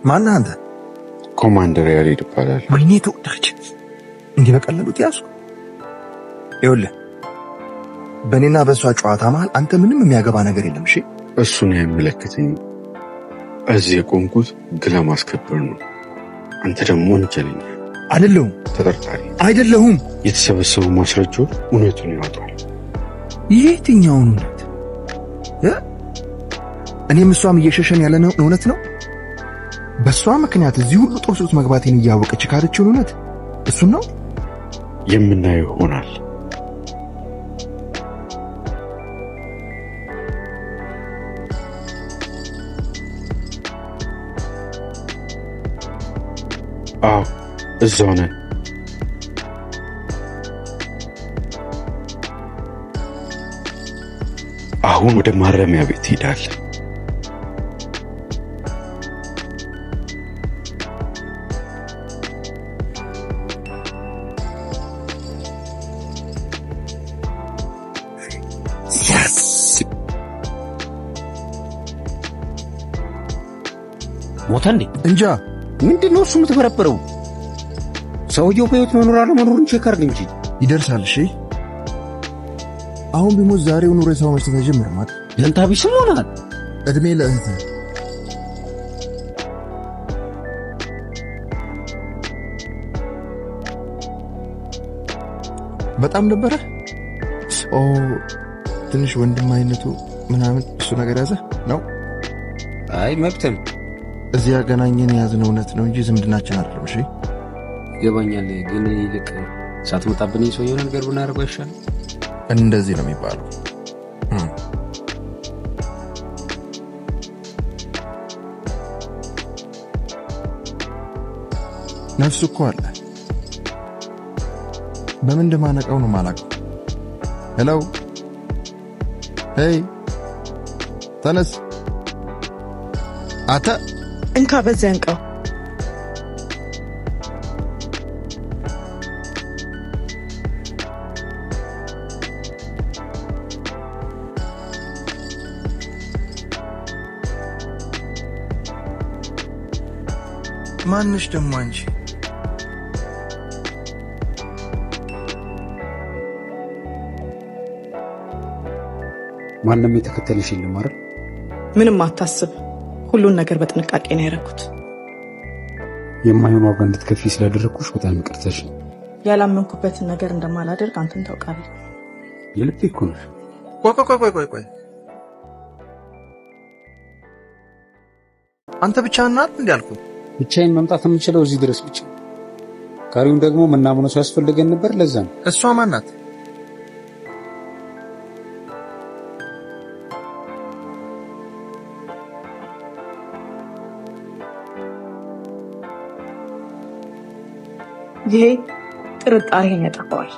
ማነህ አንተ? ኮማንደር ያሬድ ይባላል። ወይኔ ተወዳጅ፣ እንዲህ በቀላሉ ተያዝኩ። ይኸውልህ በእኔና በእሷ ጨዋታ መሀል አንተ ምንም የሚያገባ ነገር የለም። እሺ? እሱን አይመለከተኝም። እዚህ የቆምኩት ሕግ ለማስከበር ነው። አንተ ደግሞ ወንጀለኛ አይደለሁም። ተጠርጣሪ አይደለሁም። የተሰበሰቡ ማስረጃዎች እውነቱን ያወጣል። የትኛውን እውነት? እኔም እሷም እየሸሸን ያለነው እውነት ነው። በእሷ ምክንያት እዚህ ሁሉ ጦስ ውስጥ መግባቴን እያወቀች ካደችውን እውነት እሱን ነው የምናየው ይሆናል። አዎ እዛው ነን። አሁን ወደ ማረሚያ ቤት ትሄዳለህ። ሞተ እንዴ? እንጃ። ምንድን ነው እሱ የምትበረብረው? ሰውየው በሕይወት መኖር አለመኖሩን check አድርግ እንጂ። ይደርሳል። እሺ አሁን ቢሞት ዛሬውኑ ሬሳው መሽተት አይጀምርም አይደል? ደንታ ቢስም ሆነሃል። እድሜ ለእህትህ። በጣም ነበረ። ኦ ትንሽ ወንድም አይነቱ ምናምን እሱ ነገር ያዘ ነው። አይ መብትም እዚህ ያገናኘን የያዝነው እውነት ነው እንጂ ዝምድናችን አይደለም። እሺ ይገባኛል። ግን ይልቅ ሳትመጣብን ሰው የሆነ ነገር ብናደርገው አይሻልም? እንደዚህ ነው የሚባለው። ነፍሱ እኮ አለ። በምን እንደማነቀው ነው የማላውቀው። Hello hey፣ ተነስ አተ እንካ በዚያ እንቀው። ማንሽ ደግሞ አንቺ? ማንም የተከተለሽ የለም አይደል? ምንም አታስብ። ሁሉን ነገር በጥንቃቄ ነው ያደረኩት። የማይሆን ዋጋ እንድትከፊ ስላደረግኩሽ በጣም ይቅርታሽ። ያላመንኩበትን ነገር እንደማላደርግ አንተም ታውቃለህ። የልቤ እኮ ነሽ። ቆይ ቆይ ቆይ ቆይ ቆይ፣ አንተ ብቻህን አይደል እንዴ አልኩህ? ብቻዬን መምጣት የምችለው እዚህ ድረስ ብቻ። ቀሪውን ደግሞ ምናምነው ሰው ያስፈልገን ነበር። ለዛ ነው። እሷ ማን ናት? ይሄ ጥርጣሬን ያጠፋዋል።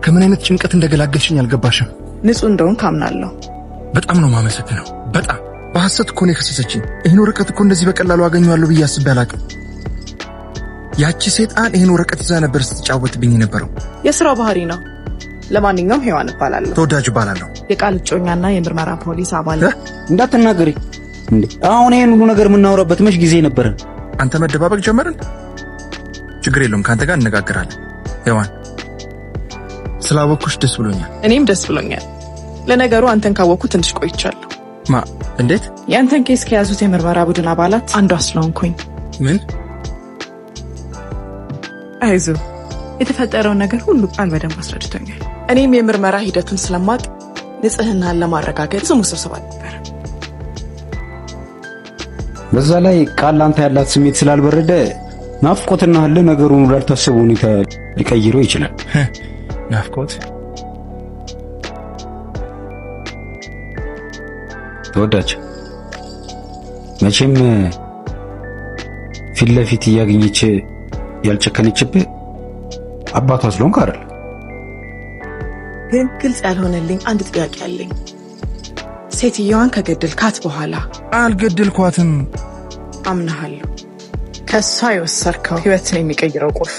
ከምን አይነት ጭንቀት እንደገላገልሽኝ አልገባሽም። ንጹህ እንደሆንክ አምናለሁ። በጣም ነው የማመሰግነው። በጣም በሐሰት እኮ ነው የከሰሰችኝ። ይህን ወረቀት እኮ እንደዚህ በቀላሉ አገኘዋለሁ ብዬ አስቤ አላውቅም። ያቺ ሴጣን ይህን ወረቀት ይዛ ነበር ስትጫወትብኝ የነበረው። የስራው ባህሪ ነው። ለማንኛውም ሔዋን እባላለሁ። ተወዳጅ እባላለሁ። የቃል እጮኛና የምርመራ ፖሊስ አባል። እንዳትናገሪ እንዴ! አሁን ይሄን ሁሉ ነገር የምናወራበት መች ጊዜ ነበረ? አንተ መደባበቅ ጀመርን። ችግር የለውም፣ ከአንተ ጋር እንነጋገራለን። ሔዋን ስላወቅኩሽ ደስ ብሎኛል። እኔም ደስ ብሎኛል። ለነገሩ አንተን ካወቅኩ ትንሽ ቆይቻለሁ። ማ እንዴት? የአንተን case ከያዙት የምርመራ ቡድን አባላት አንዷ ስለሆንኩኝ። ምን? አይዞህ፣ የተፈጠረውን ነገር ሁሉ ቃል በደንብ አስረድቶኛል። እኔም የምርመራ ሂደቱን ስለማቅ ንጽህናን ለማረጋገጥ ብዙ ውስብስብ አልነበረም። በዛ ላይ ቃል ላንተ ያላት ስሜት ስላልበረደ ናፍቆትና ህልህ ነገሩን ወዳልታሰበ ሁኔታ ሊቀይረው ይችላል። ናፍቆት ተወዳጅ መቼም ፊት ለፊት እያገኘች ያልጨከነችብህ አባቷ ስለሆንክ አይደል? ግን ግልጽ ያልሆነልኝ አንድ ጥያቄ አለኝ። ሴትየዋን ከገደልካት በኋላ አልገደልኳትም። አምናሃለሁ። ከእሷ የወሰድከው ህይወትን የሚቀይረው ቁልፍ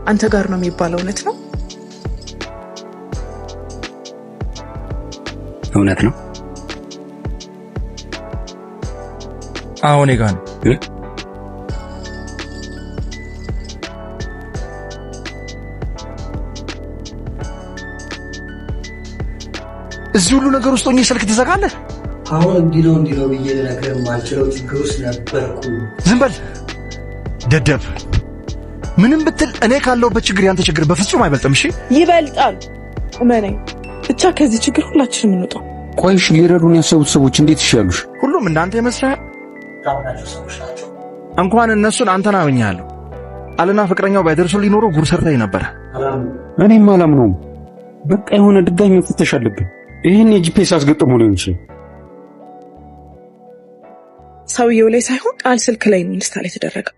አንተ ጋር ነው የሚባለው እውነት ነው? እውነት ነው። አዎ እኔ ጋ ነው። እዚህ ሁሉ ነገር ውስጥ ሆኜ ስልክ ትዘጋለህ? አሁን እንዲህ ነው እንዲህ ነው ብዬ ልነግርህ የማልችለው ችግር ውስጥ ነበርኩ። ዝም በል ደደብ። ምንም ብትል እኔ ካለሁበት ችግር ያንተ ችግር በፍጹም አይበልጥም። እሺ ይበልጣል፣ እመነኝ። ብቻ ከዚህ ችግር ሁላችንም እንውጣ። ቆይሽ ሊረዱን ያሰቡት ሰዎች እንዴት ይሻሉሽ? ሁሉም እንዳንተ ይመስልሃል? ታምናቸው ሰዎች ናቸው። እንኳን እነሱን አንተን አምኛለሁ። አለና ፍቅረኛው ባይደርሱልኝ ኖሮ ጉር ሰርተኝ ነበረ። አላምንም። እኔም አላምነውም። በቃ የሆነ ድጋሚ መፈተሽ አለብን። ይህን የጂፒኤስ አስገጥሞ ሊሆን ይችላል። ሰውየው ላይ ሳይሆን ቃል ስልክ ላይ ነው install የተደረገው።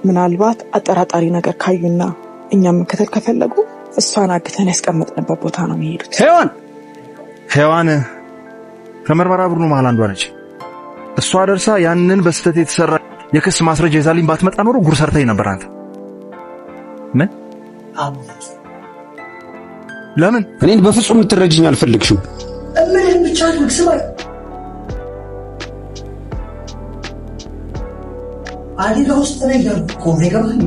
ምናልባት አጠራጣሪ ነገር ካዩና እኛም መከተል ከፈለጉ እሷን አግተን ያስቀመጥንበት ቦታ ነው የሚሄዱት። ሔዋን ሔዋን ከምርመራ ቡድኑ መሃል አንዷ ነች። እሷ ደርሳ ያንን በስህተት የተሰራ የክስ ማስረጃ ይዛልኝ ባትመጣ ኖሮ ጉር ሰርተኝ ነበር። አንተ ምን? አምናቸው። ለምን? እኔን በፍጹም ልትረጅኝ አልፈልግሽም። እምልህን ብቻ አድርግ። ስማኝ፣ አደጋ ውስጥ ነኝ እያልኩ እኮ ነው። አይገባህም?